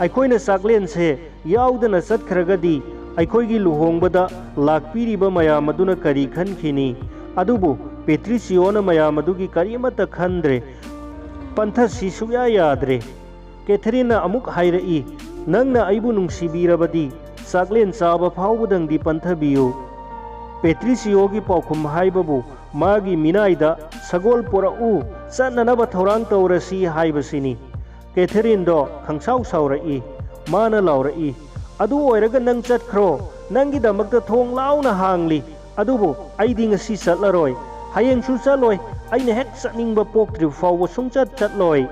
ꯑꯩꯈꯣꯏꯅ ꯆꯥꯛꯂꯦꯟꯁꯦ ꯌꯥꯎꯗꯅ ꯆꯠꯈ꯭ꯔꯒꯗꯤ ꯑꯩꯈꯣꯏꯒꯤ ꯂꯨꯍꯣꯡꯕꯗ ꯂꯥꯛꯄꯤꯔꯤꯕ ꯃꯌꯥꯝ ꯑꯗꯨꯅ ꯀꯔꯤ ꯈꯟꯈꯤꯅꯤ?" ꯑꯗꯨꯕꯨ ꯄꯦꯇ꯭ꯔꯤꯁꯤꯌꯣꯅ ꯃꯌꯥꯝ ꯑꯗꯨꯒꯤ ꯀꯔꯤꯃꯠꯇ ꯈꯟꯗ꯭ꯔꯦ꯫ ꯄꯟꯊꯁꯤ ꯁꯨꯛꯌꯥ ꯌꯥꯗ꯭ꯔꯦ꯫ ꯀꯦꯊꯔꯤꯟꯅ ꯑꯃꯨꯛ ꯍꯥꯏꯔꯛꯏ, "ꯅꯪꯅ ꯑꯩꯕꯨ ꯅꯨꯡꯁꯤꯕꯤꯔꯕꯗꯤ ꯆꯥꯛꯂꯦꯟ ꯆꯥꯕ ꯐꯥꯎꯕꯗꯪꯗꯤ ꯄꯟꯊꯕꯤꯌꯨ꯫ ꯄꯦꯇ꯭ꯔꯤꯁꯤꯌꯣꯒꯤ ꯄꯥꯎꯈꯨꯝ ꯍꯥꯏꯕꯕꯨ ꯃꯥꯒꯤ ꯃꯤꯅꯥꯏꯗ ꯁꯒꯣꯜ ꯄꯨꯔꯛꯎ, ꯆꯠꯅꯅꯕ ꯊꯧꯔꯥꯡ ꯇꯧꯔꯁꯤ ꯍꯥꯏꯕꯁꯤꯅꯤ꯫" ꯀꯦꯊꯔꯤꯟꯗꯣ ꯈꯪꯁꯥꯎ ꯁꯥꯎꯔꯛꯏ꯫ ꯃꯥꯅ ꯂꯥꯎꯔꯛꯏ, "ꯑꯗꯨ ꯑꯣꯏꯔꯒ ꯅꯪ ꯆꯠꯈ꯭ꯔꯣ꯫ ꯅꯪꯒꯤꯗꯃꯛꯇ ꯊꯣꯡ ꯂꯥꯎꯅ ꯍꯥꯡꯂꯤ꯫ ꯑꯗꯨꯕꯨ ꯑꯩꯗꯤ ꯉꯁꯤ ꯆꯠꯂꯔꯣꯏ꯫ ꯍꯌꯦꯡꯁꯨ ꯆꯠꯂꯣꯏ꯫ ꯑꯩꯅ ꯍꯦꯛ ꯆꯠꯅꯤꯡꯕ ꯄꯣꯛꯇ꯭ꯔꯤꯕ ꯐꯥꯎꯕ ꯁꯨꯡꯆꯠ ꯆꯠꯂꯣꯏ꯫"